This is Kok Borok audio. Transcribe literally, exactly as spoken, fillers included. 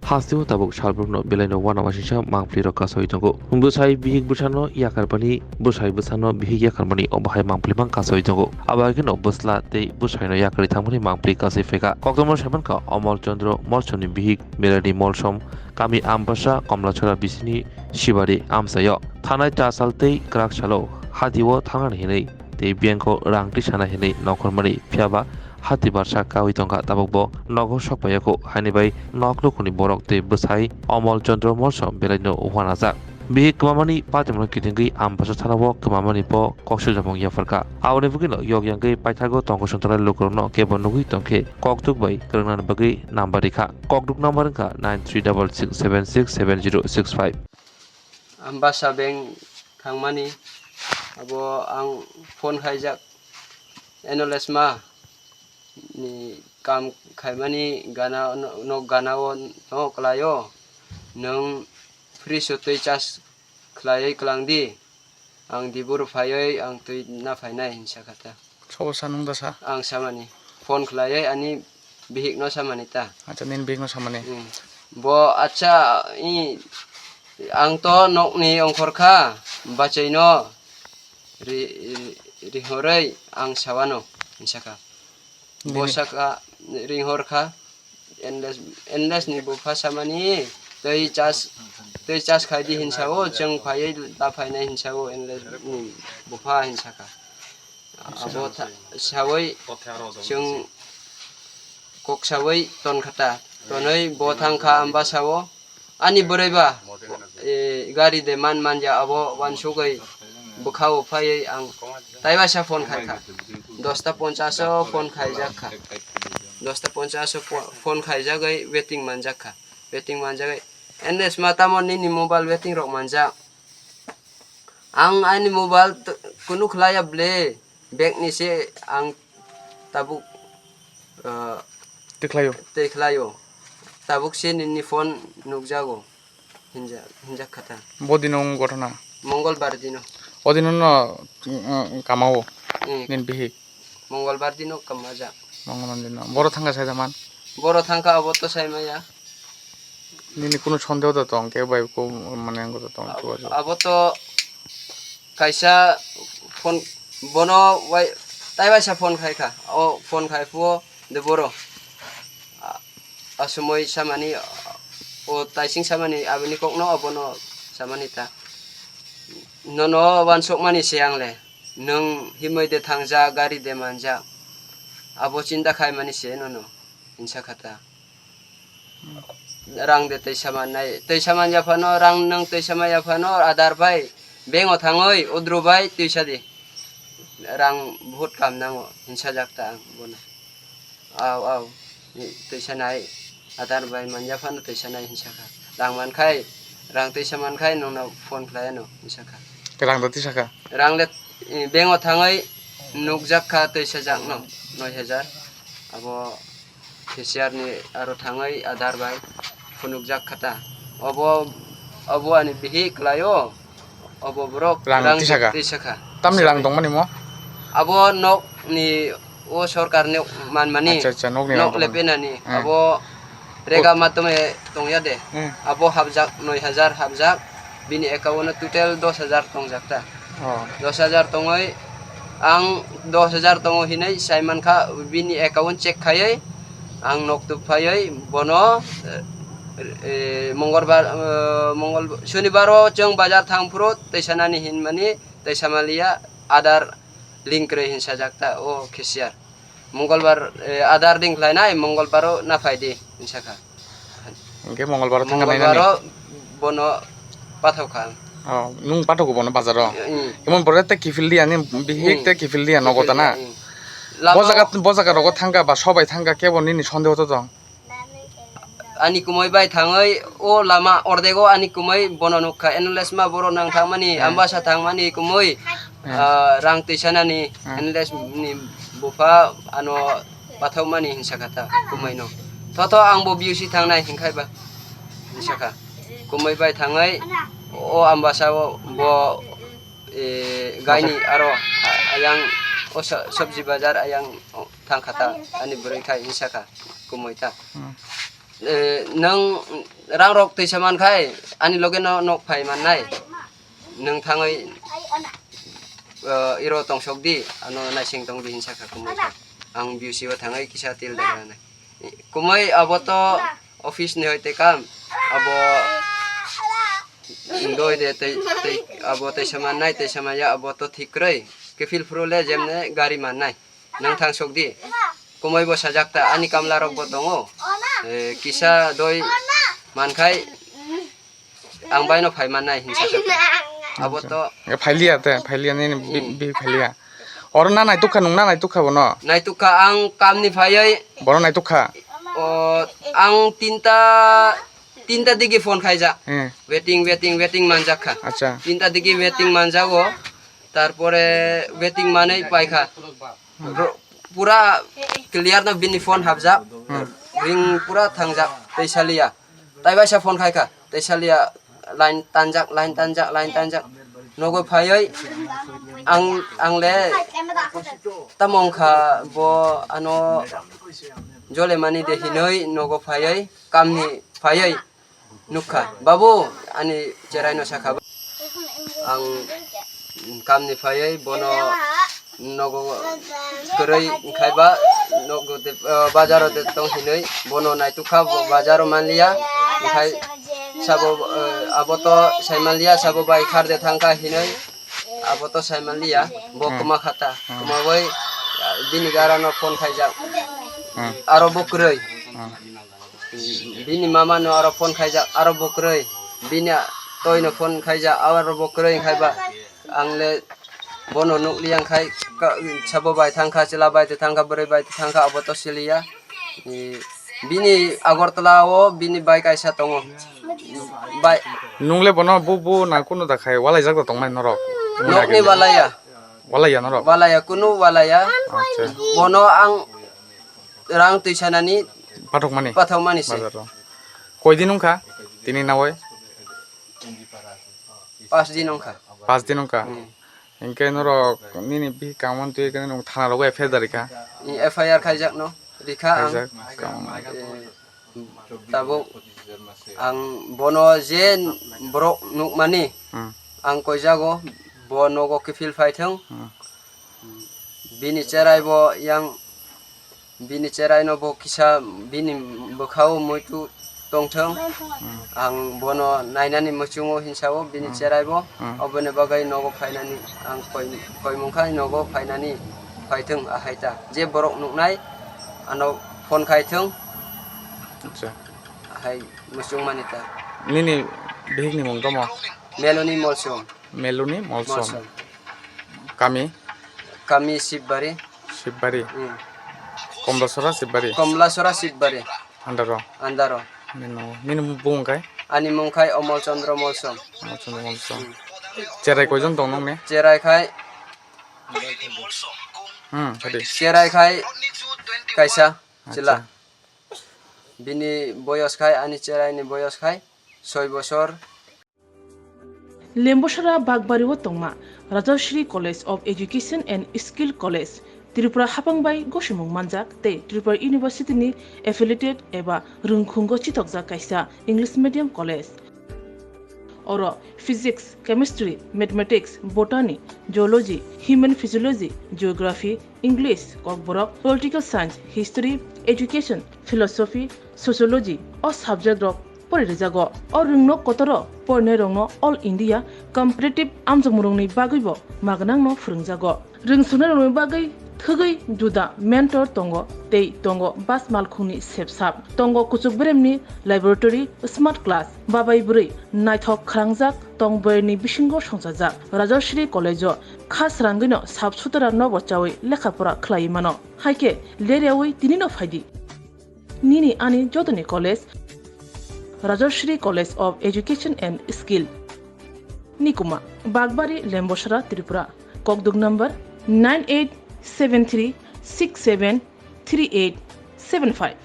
Hasteo tabuk salbrumno belaino uanama singsa mangpli rok kasaui tongo. Bwsai bihik bwsano yakarmani, bwsai bwsano bihik yakarmani obo hai mangpli mang kasaui tongo. Abo hai kheno bwsla tei bwsaino yakarwi thangmani mangpli kasui phaikha. Koktwma saimankha Omol Chandra Molsomni bihik Melani Molsom, kami Ambasa Komlachora bisini Sibari amchaio. Thanai chasal tei kwrak salo hatio thangnani hinwi tei bank-o rang tisana hinwi nongkhormani, phiyaba hati barsa kaui tongkha, tabukbo nogo sokpaiya kho, haini bai nok nukhungni borok tei bwsai Omol Chandra Molsom belaino uanajak. Bihik kwmamani patimungno kitingwi Ambasa thanao kwmamani bo kok sujamung yapharkha. Aboni bagwino yok yangwi paithago tongkosong tongnai lukurokno kebo nugwi tongkhe kokduk bai kwrwngnani bagwi number rikha. Kokduk number wngkha nine three double six seven six seven zero six five. Ambasa bank thangmani, abo ang phone khaijak, N L S ma ni kam khaimani gana, nok gana o no kwlaio, nwng fridge o twi charge khlaiwi kwlang di, ang dibur phaiwi ang twi na phainai hinsa kha ta. Sobo sa nung da sa? Ang samani. Phone khlaiwi ani bihikno samani ta. Acha, nini bihikno samani. Hmm. Bo, acha, i, ang to nokni ongkhor kha, bachaino ri-, ri-, rihorwi ang sawano, hinsa kha. Bo nini saka ringhor kha, N L S, N L S ni bupha samani, tei chas, tei chas khai di hinsa o, chwng phaiwi ta phainai hinsa o, N L S ni bupha hinsa kha. Abo tha-, sawi, chwng kok sawi ton kha ta, tonwi bo thang kha Ambasa o. Ani bwrwi ba, eh, gari de man manja abo uansugwi bwkha o phaiwi ang taibaisa phone khai kha. Dosta ponchash o phone khaijak kha. Dosta ponchash o pho-, phone khaijagwi waiting manjak kha. Waiting manjagwi, "N S ma tamo nini mobile waiting rok manjak?" Ang ani mobile t-, kunu khlaiya ble, bag ni se ang tabuk, ah, tei khlaio. Tei khlaio. Tabuk se nini phone nukjago. Hinja-, hinjak kha ta. Bo dino wng ghotona? Mongolbar dino. O dino no, mm, mm, kamao? Mm. Nini bihik? Mongolbar dino kamajak. Mongolbar dino. Boro thangkha sai da man? Boro thangkha, abo to sai maya. Nini kunu sondeho da tong khe bai ko mane wngkha da tong chubachu? Abo to kaisa phone, bono wai-, tai waisa phone khai kha. O phone khai phuo de boro. A-, asumoi samani, o taising samani aboni kokno obono samani ta. Nono wansukmani se ang le. Nwng himoi de thangjak, gari de manjak. Abo chinta khaimani se nono, hinsa kha ta. Rang de twisa mannai, twisa manya phano, rang nwng twisa manya phano, Aadhaar bai, bank o thangwi, Udru bai twisa di. Rang bahut kam nango, hinsa jak ta ang bono. Aw, aw, twisa nai, Aadhaar bai manya phano twisa nai hinsa kha. Rang man khai, rang twisa man khai, nwngno phone khlai ano, hinsa kha. Rang da twisa kha? Rang le, eh, bank o thangwi nukjak kha twisa jak no, noi hajar. Abo cashier ni aro thangwi Aadhaar bai phunukjak kha ta. Obo, obo ani bihik kwlai o, obo borok rang rang tisa kha. Tisa kha. Tamni rang tongmani mo? Abo nok ni, o sorkar ni manmani. Acha, acha, nok ni rang tongmani. Nok lepenani. Hmm. Abo rega matome tongya de. Hmm. Abo hapjak, noi hajar hapjak. Bini account o total dos hajar tongjak ta. Oh. Dos hajar tongoi, ang dos hajar tongo hinui sai mankha, bini account check khaioi, ang nok tubphaioi, bono, eh, Mongolbar, eh, Mongol, Sunibar o chwng bazar thang phuru twisa nani hinmani, twisa maliya, Aadhaar link kwrwi hinsa jak ta, o cashier. Mongolbar, eh, Aadhaar link khlainai, Mongolbar o na phai di, hinsa kha. Hingke Mongolbar o thangkha nainani? Mongolbar o bono pathok kha. Oh, nwng pathok bono bazar o? Mm. Emon pore te kiphil di ani bihik te kiphil di ano gotana? Mm. Bo jaga, bo jaga rogo thangkha ba sobai thangkha kebo nini sondeho to tong? Ani kumui bai thangwi o lama ordego ani kumui bono nukha, N L S ma boro nang thangmani, Ambasa thangmani kumui, ah, rang twisanani, N L S ni bupha ano pathokmani hinsa kha ta kumui no. Tho tho ang bo B U C thangnai hinkhai ba hinsa kha. Kumui bai thangwi o Ambasa o bo, eh, gaini aro ayang o sa-, sabji bazar ayang thang kha ta ani bwrwi khai hinsa kha kumui ta. Hmm. Eh, nwng rang rok twisa man khai, ani loge no nok phai man nai. Nwng thangwi, eh, iro tong sok di, ano naising tong di hinsa kha kumui kha. Ang B U C o thangwi kisa til da nai. Kumui abo to office ni hoi te kam, abo doi de tei, tei, abo tei saman nai, tei saman ya, abo to thik kwrwi. Kefil phuru le jemne gari man nai. Nwng thang sok di. Kumui bo sajak ta, ani kamla rok bo tongo. Eh, kisa doi man khai, ang bai no phai man nai hinsa kha. Abo to. Phailiya te, phailiya ni, bi, bi phailiya. Oro na naituk kha, nwng na naituk kha bono? Naituk kha, ang kam ni phaiwi. Bono naituk kha? O, ang tinta, tinta digi phone khaijak. Hmm. Waiting, waiting, waiting manjak kha. Acha. Tinta digi waiting manjago. Tarpore waiting manwi paikha. Ro-, pura clear no bini phone hapjak. Hmm. Ring pura thangjak. Tei saliya. Tai baisa phone khaikha. Tei saliya line tanjak, line tanjak, line tanjak. Nogo phaiwi ang, ang le tamo wngkha bo ano jole mani de hinwi nogo phaiwi kamni phaiwi nukha. Babu, ani cherai no sakha. Ang kamni phaiwi bono nogo kwrwi wngkhai ba nogo de, eh, bazaro de tong hinwi bono naitukha, bo bazaro manliya. Wngkhai sabo, eh, abo to sai manliya, sabo bai khar de thangkha hinwi abo to sai manliya. Bo kwma khata, kwmawi, eh, bini gara no phone khaijak. Aro bo kwrwi. Bini mama no aro phone khaijak, aro bo kwrwi. Bini toi no phone khaijak, aro bo kwrwi khai ba. Ang le bono nukliya khai ka, sabo bai thangkha, chwla bai thangkha, bwrwi bai thangkha, abo to siliya. Bini Agartala o bini bai kaisa tongo. Bai. Nung le bono bu, bu na kunu da khai, walaijak da tongmani norok? Nokni walaya. Walaya norok? Walaya, kunu walaya. Acha. Bono ang rang twisanani pathokmani? Pathokmani se. Bazaro. Koi din wngkha tini nawai? Pas din wngkha. Pas din wngkha? Hmm. Hinkhe norok nini bihik kangmani twi khe nwng thana rogo F I R da rikha? Ni F I R khaijak no, rikha ang. Khaijak, kang- Eh, tabuk ang bono je borok nukmani, Hmm. ang koijago, bo nogo kiphil phaithwng. Hmm. Bini cherai bo yang, bini cherai no bo kisa bini bwkhao muitu tongthwng. Hmm. Ang bono nainani muchungo hinsao bini Hmm. cherai bo. Hmm. Oboni bagwi nogo phainani ang koi, koimung khai nogo phainani phaithwng ahaita. Je borok nuknai ano phone khaithwng. Acha. Ahai muchung mani ta. Nini bihik ni mung tamo? Meloni Molsom. Meloni Molsom. Molsom. Kami? Kami Sibari. Sibari. Hmm. Komlasora Sibari. Komlasora Sibari. Andaro. Andaro. Nino, nini bung kai? Ani mung khai Omol Chandra Molsom. Omol Chandra Molsom. Hmm. Cherai koijon tong nong ne? Cherai khai. Hmm, hadi. Cherai khai kaisa. Acha. Chila. Bini boyos khai, ani cherai ni boyos khai soi bosor. Lembosara Bagbari o tongma Rajashri College of Education and Skill College, Tripura hapang bai gosimung manjak tei Tripura University ni affiliated eba rwngkhungo chitokjak kaisa English medium college. Oro physics, chemistry, mathematics, botany, zoology, human physiology, geography, English, Kokborok, political science, history, education, philosophy, sociology o subject rok pori rijago. O rwngno kotoro porinai rokno All India competitive amjokmung rokni bagwi bo magnang no phwrwngjago. Rwngsuknai rokni bagwi thwgwi juda mentor tongo tei tongo bas malkhungni sepsap. Tongo kuchuk beremni laboratory, smart class, babai bwrwi naithok khwrangjak tong boyarni bisingo songchajak. Rajashri College o kha srangwino sap sutara nobo chawi lekha pora khlaiwi mano. Haikhe leryawi tinino phaidi. Nini ani jotoni college, Rajashri College of Education and Skill. Nikuma, Bagbari, Lembosara, Tripura. Kokduk number nine eight seven three six seven three eight seven five.